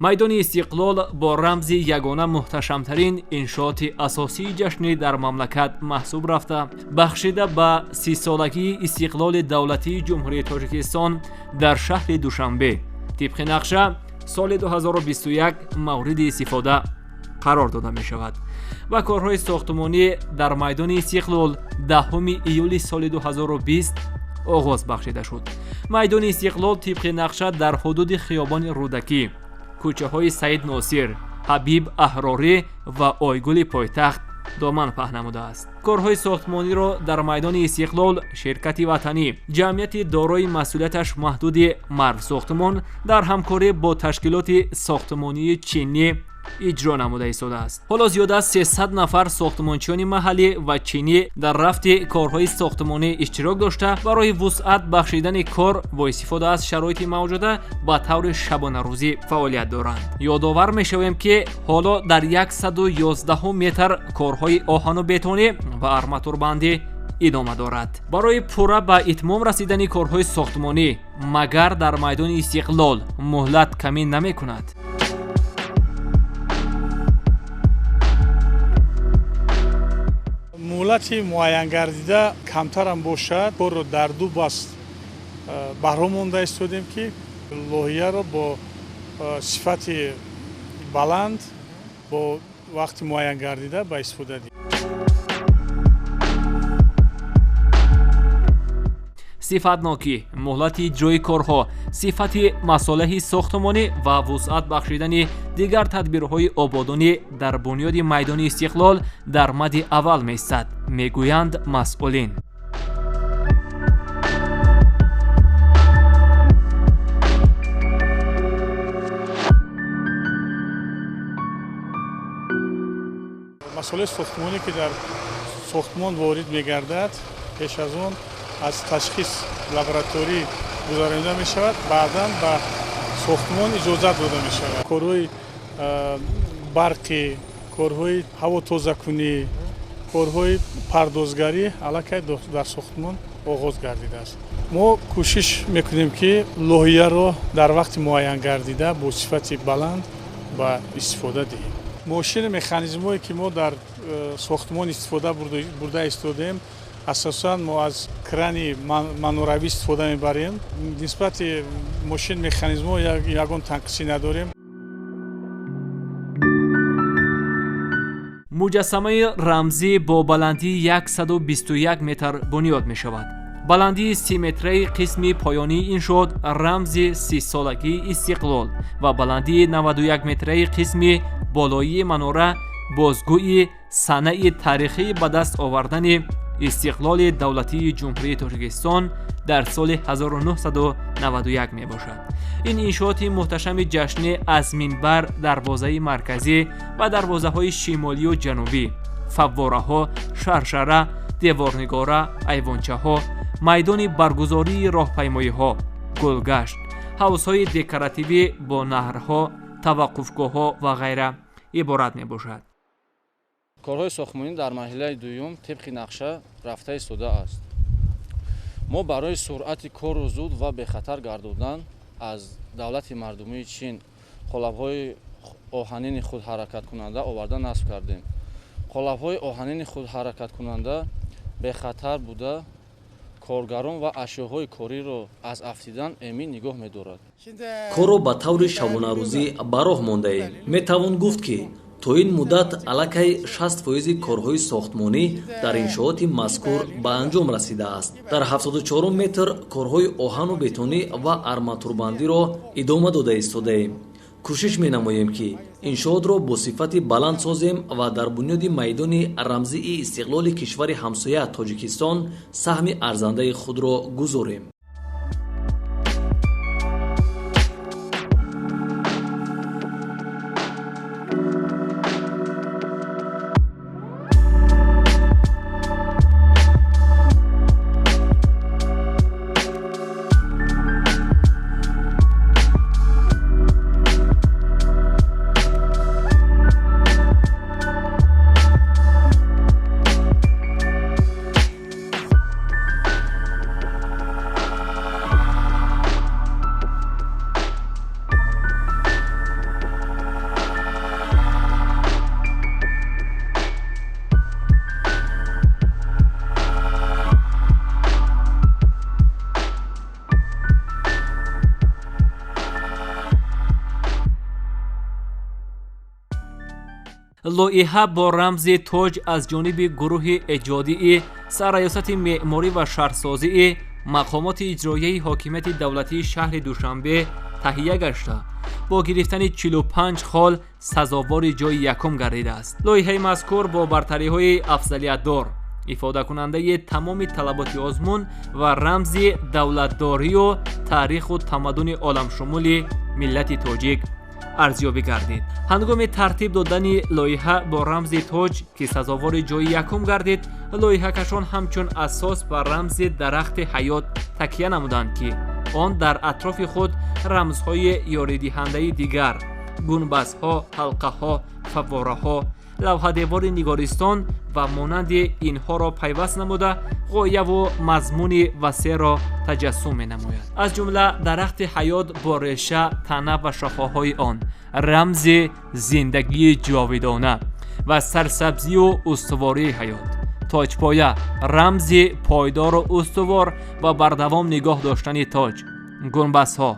Майдони Истиқлол бо рамзи ягона муҳташамтарин иншооти асосии ҷашнӣ дар мамлакат маҳсуб рафта, бахшида ба 30-солагии истиқлоли давлатии Ҷумҳурии Тоҷикистон дар шаҳри Душанбе тибқи нақша соли 2021 мавриди истифода қарор дода мешавад ва корҳои сохтмонӣ дар майдони Истиқлол 10 июли соли 2020 оғоз бахшида шуд. Майдони Истиқлол тибқи нақша дар ҳудуди хиёбони Рӯдакӣ, кӯчаҳои Саид Носир, Ҳабиб Аҳрорӣ ва Ойгули пойтахт доман паҳн намудааст. Корҳои сохтмониро дар майдони Истиқлол ширкати ватанӣ, ҷамъияти дорои масъулияташ маҳдуди Марв сохтмон дар ҳамкорӣ бо ташкилоти сохтмонии чинӣ иҷро намуда истодааст. Ҳоло зиёда аз 300 нафар сохтмончиёни маҳаллӣ ва чинӣ дар рафти корҳои сохтмонӣ иштирок дошта, барои вусъат бахшидани кор бо истифода аз шароити мавҷуда ба таври шабонарӯзӣ фаъолият доранд. Ёдовар мешавем, ки ҳоло дар 111 метр корҳои оҳану бетонӣ ва арматурбандӣ идома дорад. Барои пурра ба итмом расидани корҳои сохтмонӣ магар дар майдони Истиқлол муҳлат камӣ намекунад. Муҳлати муайянгардида камтарам бошад, корро дар ду баст баҳро монда истодем, ки лоҳияро бо сифати баланд бо вақти муайянгардида ба истифода диҳем. Сифатнокӣ, муҳлати иҷрои корҳо, сифати масолеҳи сохтмонӣ ва вусъат бахшидани дигар тадбирҳои ободонӣ дар бунёди майдони Истиқлол дар мади аввал меистад, мегӯянд масъулин. Масолеҳи сохтмонӣ, ки дар сохтмон ворид мегардад, пеш аз он аз ташхис лабораторӣ гузаронида мешавад, баъдан ба сохтмон иҷозат дода мешавад. Корҳои барқӣ, корҳои ҳавотозакунӣ, корҳои пардозгарӣ аллакай дар сохтмон оғоз гардидааст. Мо кӯшиш мекунем, ки лоҳияро дар вақти муайянгардида бо сифати баланд ба истифода диҳем. Мошини механизмҳое, ки мо дар сохтмон истифода бурда истодем, асосан мо аз крани маноравӣ истифода мебарем. Нисбати мошин механизмҳо ягон танқисӣ надорем. Муҷассамаи рамзӣ бо баландии 121 метр бунёд мешавад. Баландии 30-метраи қисми поёнии иншоот рамзи 30-солагии истиқлол ва баландии 91-метраи қисми болоии манора бозгӯи санаи таърихии ба даст овардани истиқлоли давлатии Ҷумҳурии Тоҷикистон дар соли 1991 мебошад. Ин иншооти муҳташами ҷашнӣ аз минбар, дарвозаи марказӣ ва дарвозаҳои шимолию ҷанубӣ, фаввораҳо, шаршара, деворнигора, айвончаҳо, майдони баргузории роҳпаймоиҳо, гулгашт, ҳавзҳои декоративӣ бо наҳрҳо, таваққуфгоҳҳо ва ғайра иборат мебошад. Корҳои сохтмонӣ дар марҳилаи дуюм тибқи нақша рафта истодааст. Мо барои суръати корро зуд ва бехатар гардондан аз давлати мардумии Чин қолабҳои оҳанини худҳаракаткунанда оварда насб кардем. Қолабҳои оҳанини худҳаракаткунанда бехатар буда, коргарон ва ашёҳои кориро аз афтидан эмин нигоҳ медорад. Корро ба таври шабонарӯзӣ ба роҳ мондаем. Метавон гуфт, ки то ин муддат аллакай 60 фоизи корҳои сохтмонӣ дар иншооти мазкур ба анҷом расидааст. Дар 74 метр корҳои оҳану бетонӣ ва арматурбандиро идома дода истодаем. Кӯшиш менамоем, ки иншоотро бо сифати баланд созем ва дар бунёди майдони рамзии истиқлоли кишвари ҳамсоя Тоҷикистон саҳми арзандаи худро гузорем. Лоиҳа бо рамзи тоҷ аз ҷониби гурӯҳи эҷодии сарраёсати меъморӣ ва шаҳрсозии мақомоти иҷроияи ҳокимияти давлатии шаҳри Душанбе таҳия гашта, бо гирифтани 45 хол сазовори ҷои якум гардидааст. Лоиҳаи мазкур бо бартариҳои афзалиятдор, ифодакунандаи тамоми талаботи озмун ва рамзи давлатдорию таъриху тамаддуни оламшумули миллати тоҷик арзёбӣ гардид. Ҳангоми тартиб додани лоиҳа бо рамзи тоҷ, ки сазовори ҷои якум гардид, лоиҳакашон ҳамчун асос ба рамзи дарахти ҳаёт такя намуданд, ки он дар атрофи худ рамзҳои ёридиҳандаи дигар гунбазҳо, ҳалқаҳо, фаввораҳо, лавҳадевори нигористон ва монанди инҳоро пайваст намуда, ғояву мазмуни васеъро таҷассум менамояд. Аз ҷумла дарахти ҳаёт бо реша, тана ва шохаҳои он рамзи зиндагии ҷовидона ва сарсабзию устувории ҳаёт, тоҷпоя рамзи пойдору устувор ва бардавом нигоҳ доштани тоҷ, гунбазҳо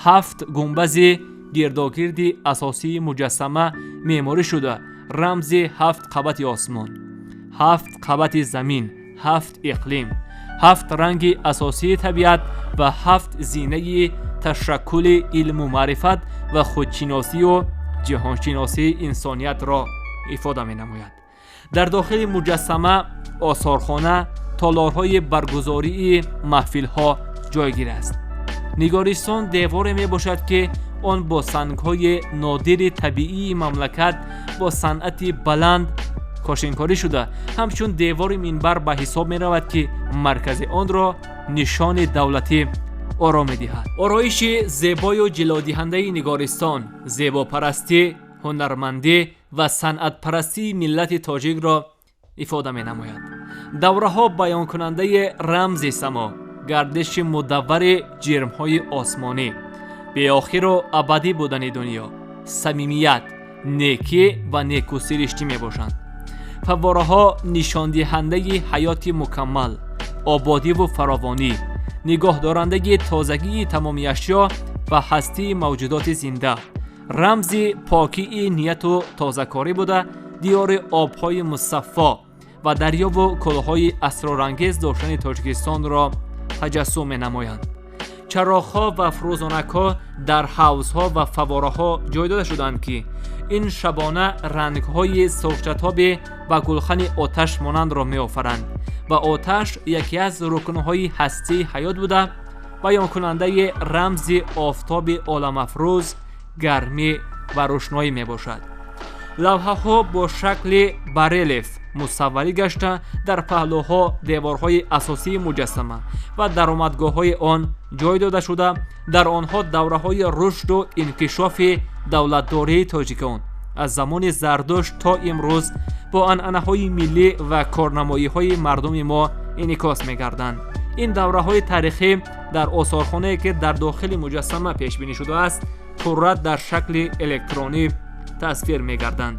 ҳафт гунбази гирдогирди асосии муҷассама меъморӣ шуда, рамзи ҳафт қабати осмон, ҳафт қабати замин, ҳафт иқлим, ҳафт ранги асосии табиат ва ҳафт зинаи ташаккули илму маърифат ва худшиносию ҷаҳоншиносии инсониятро ифода менамояд. Дар дохили муҷассама осорхона, толорҳои баргузории маҳфилҳо ҷойгир аст. Нигористон деворе мебошад, ки он бо сангҳои нодири табиии мамлакат бо санъати баланд кошинкорӣ шуда, ҳамчун девори минбар ба ҳисоб меравад, ки маркази онро нишони давлатӣ оро медиҳад. Ороиши зебою ҷилодиҳандаи нигористон зебопарастӣ, ҳунармандӣ ва санъатпарастии миллати тоҷикро ифода менамояд. Давраҳо баёнкунандаи рамзи само, гардиши мудаввари ҷирмҳои осмонӣ, беохиру абадӣ будани дунё, самимият, некӣ ва некӯсириштӣ мебошанд. Фаввораҳо нишондиҳандаи ҳаёти мукаммал, ободиву фаровонӣ, нигоҳдорандагии тозагии тамоми ашё ва ҳастии мавҷудоти зинда, рамзи покии нияту тозакорӣ буда, диёри обҳои мусаффо ва дарёву кӯлҳои асрорангез доштани Тоҷикистонро таҷассум менамоянд. Чароғҳо ва фурӯзонакҳо дар ҳавзҳо ва фаввораҳо ҷой дода шуданд, ки ин шабона рангҳои сурхчатобе ба гулхани оташ монандро меофаранд ва оташ яке аз рукнҳои ҳастии ҳаёт буда, баёнкунандаи рамзи офтоби оламафрӯз, гармӣ ва рӯшноӣ мебошад. Лавҳаҳо бо шакли барелеф мусавварӣ гашта, дар паҳлӯҳо, деворҳои асосии муҷассама ва даромадгоҳҳои он ҷой дода шуда, дар онҳо давраҳои рушду инкишофи давлатдории тоҷикон аз замони Зардушт то имрӯз бо анъанаҳои миллӣ ва корнамоиҳои мардуми мо инъикос мегарданд. Ин давраҳои таърихӣ дар осорхонае, ки дар дохили муҷассама пешбинӣ шудааст, пурра дар шакли электронӣ тасвир мегарданд.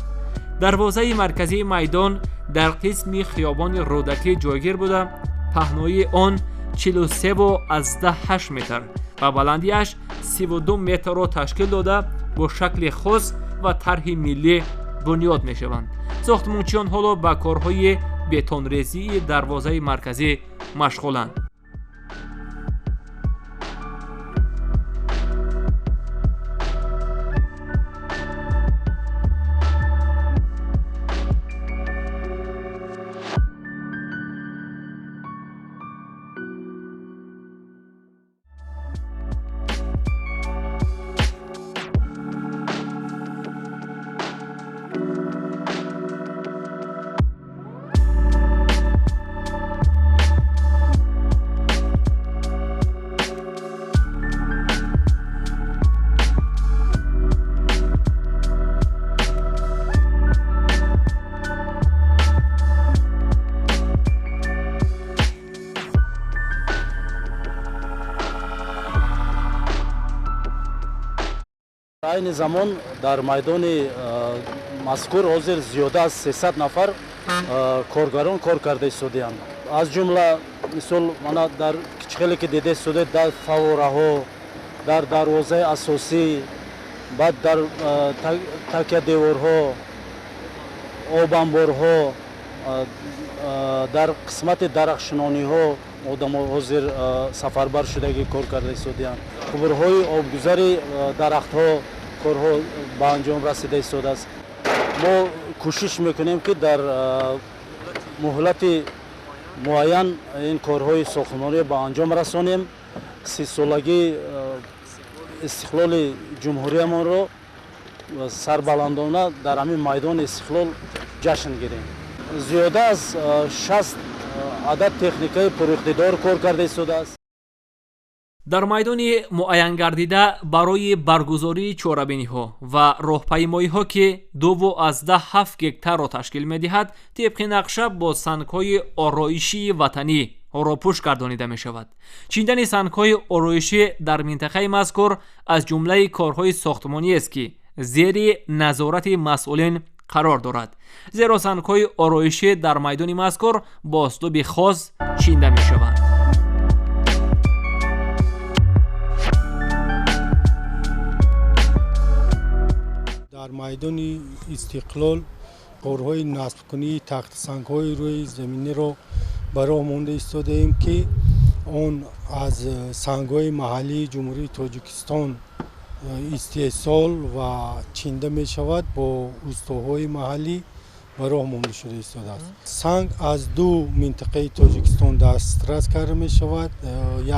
Дарвозаи марказии майдон дар қисми хиёбони Рӯдакӣ ҷойгир буда, паҳноии он 43,8 метр ва баландиаш 32 метрро ташкил дода, бо шакли хос ва тарҳи миллӣ бунёд мешаванд. Сохтмончиён ҳоло ба корҳои бетонрезии дарвозаи марказӣ машғуланд. Айни замон дар майдони мазкур ҳозир зиёда аз 300 нафар коргарон кор карда истодаанд. Аз ҷумла, мисол, мана дар хеле ки дида истодаед, дар фаввораҳо, дар дарвозаи асосӣ, баъд дар такя деворҳо, Обанборҳо, дар қисмати дарахтшинониҳо одамо ҳозир сафарбар шудагӣ кор карда истодианд. Қубурҳои обгузари дарахтҳо корҳо ба анҷом расида истодааст. Мо кӯшиш мекунем, ки дар муҳлати муайян ин корҳои сохтмонӣ ба анҷом расонем. 30-солагии истиқлоли ҷумҳуриямонро сарбаландона дар ҳамин майдони Истиқлол ҷашн гирем. Зиёда аз 60 адад техникаи пуриқтидор кор карда истодааст. Дар майдони муайянгардида барои баргузории чорабиниҳо ва роҳпаймоиҳо, ки 2,7 гектарро ташкил медиҳад, тибқи нақша бо сангҳои ороишии ватанӣ оропӯш гардонида мешавад. Чиндани сангҳои ороишӣ дар минтақаи мазкур аз ҷумлаи корҳои сохтмониест, ки зери назорати масъулин қарор дорад, зеро сангҳои ороишӣ дар майдони мазкур бо услуби хос чинда мешаванд. Дар майдони Истиқлол корҳои насбкунии тахтисангҳои рӯи заминиро ба роҳ монда истодаем, ки он аз сангҳои маҳаллии Ҷумҳурии Тоҷикистон истеҳсол ва чинда мешавад, бо устоҳои маҳаллӣ ба роҳ монда шуда истодааст. Санг аз ду минтақаи Тоҷикистон дастрас карда мешавад.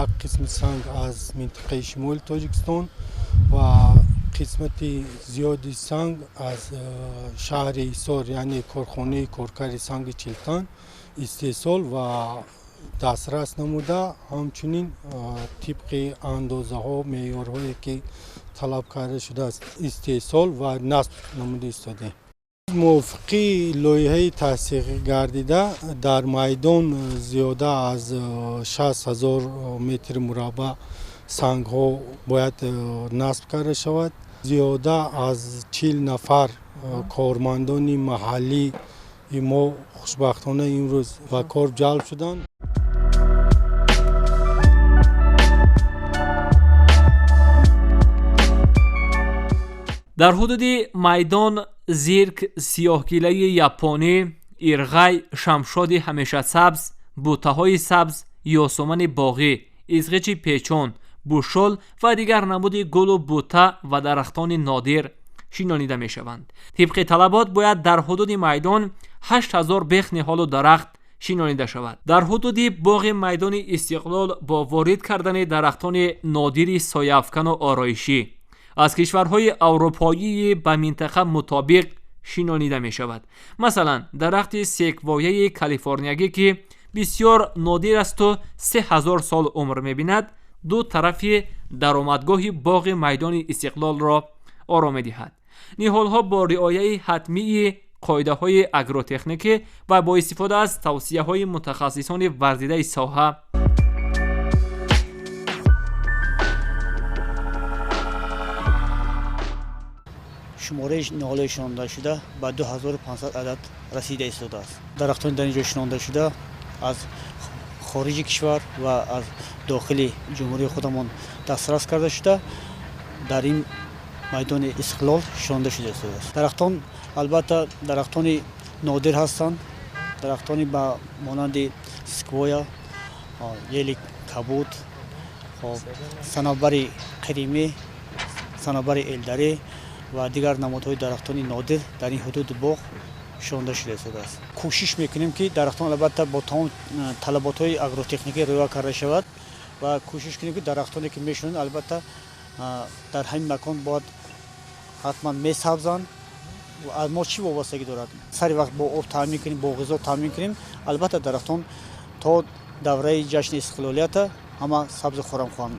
Як қисми санг аз минтақаи шимоли Тоҷикистон ва қисмати зиёди санг аз шаҳри Ҳисор, яъне корхонаи коркарди санги Чилтан истеҳсол ва дастрас намуда, ҳамчунин тибқи андозаҳо, меъёрҳое ки талаб карда шудааст, истеҳсол ва насб намуда истодаем. Мувофиқи лоиҳаи тасдиқ гардида дар майдон зиёда аз 60 000 метри мураббаъ сангҳо бояд насб карда шавад. Зиёда аз 40 нафар кормандони маҳаллии мо хушбахтона имрӯз ба кор ҷалб шуданд. Дар ҳудуди майдон зирк, сиёҳгилаи японӣ, ирғай, шамшоди ҳамешасабз, бутаҳои сабз, ёсумани боғӣ, изғичи печон, бушол ва дигар намуди гулу бута ва дарахтони нодир шинонида мешаванд. Тибқи талабот бояд дар ҳудуди майдон 8000 бех ниҳолу дарахт шинонида шавад. Дар ҳудуди боғи майдони Истиқлол бо ворид кардани дарахтони нодири сояафкану ороишӣ аз кишварҳои аврупоии ба минтақа мутобиқ шинонида мешавад. Масалан, дарахти секвояи калифорниягӣ, ки бисёр нодир асту 3000 сол умр мебинад, ду тарафи даромадгоҳи боғи майдони Истиқлолро оро медиҳад. Ниҳолҳо бо риояи ҳатмии қоидаҳои агротехникӣ ва бо истифода аз тавсияҳои мутахассисони варзидаи соҳа шумораи ниҳолҳои шинондашуда ба 2500 адад расида истодааст. Дарахтони дар ин ҷо шинондашуда аз хориҷи кишвар ва аз дохили ҷумҳурии худамон дастрас карда шуда, дар ин майдони Истиқлол шинонда шуда истодааст. Дарахтон албатта дарахтони нодир ҳастанд, дарахтони ба монанди секвоя, ели кабуд, санобари қиримӣ, санобари элдарӣ ва дигар намудҳои дарахтони нодир дар ин ҳудуди боғ шинонда шуда истодааст. Кӯшиш мекунем, ки дарахтон албатта бо тамом талаботҳои агротехникӣ риоя карда шавад ва кӯшиш кунем, ки дарахтоне ки мешинонем, албатта дар ҳамин макон бояд ҳатман месабзанд. Аз мо чӣ вобастагӣ дорад? Сари вақт бо об таъмин кунем, бо ғизо таъмин кунем, албатта дарахтон то давраи ҷашни истиқлолията ҳама сабзу хӯрам хоҳанд.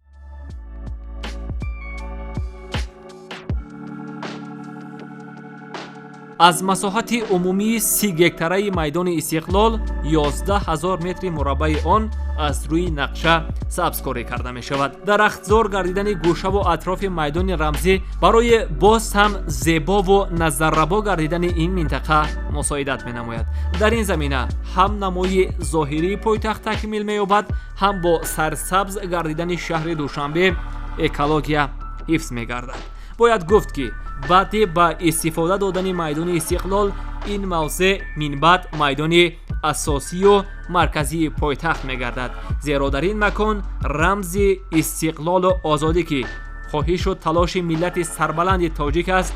Аз масоҳати умумии 30 гектараи майдони Истиқлол 11 000 метри мураббаи он аз рӯи нақша сабзкорӣ карда мешавад. Дарахтзор гардидани гӯшаву атрофи майдони рамзӣ барои боз ҳам зебову назаррабо гардидани ин минтақа мусоидат менамояд. Дар ин замина ҳам намои зоҳирии пойтахт такмил меёбад, ҳам бо сарсабз гардидани шаҳри Душанбе экология ҳифз мегардад. Бояд гуфт, ки баъди ба истифода додани майдони Истиқлол Ин мавзеъ минбаъд майдони асосию марказии пойтахт мегардад, зеро дар ин макон рамзи истиқлолу озодӣ, ки хоҳишу талоши миллати сарбаланди тоҷик аст,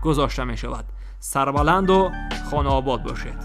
гузошта мешавад. Сарбаланду хонаобод бошед.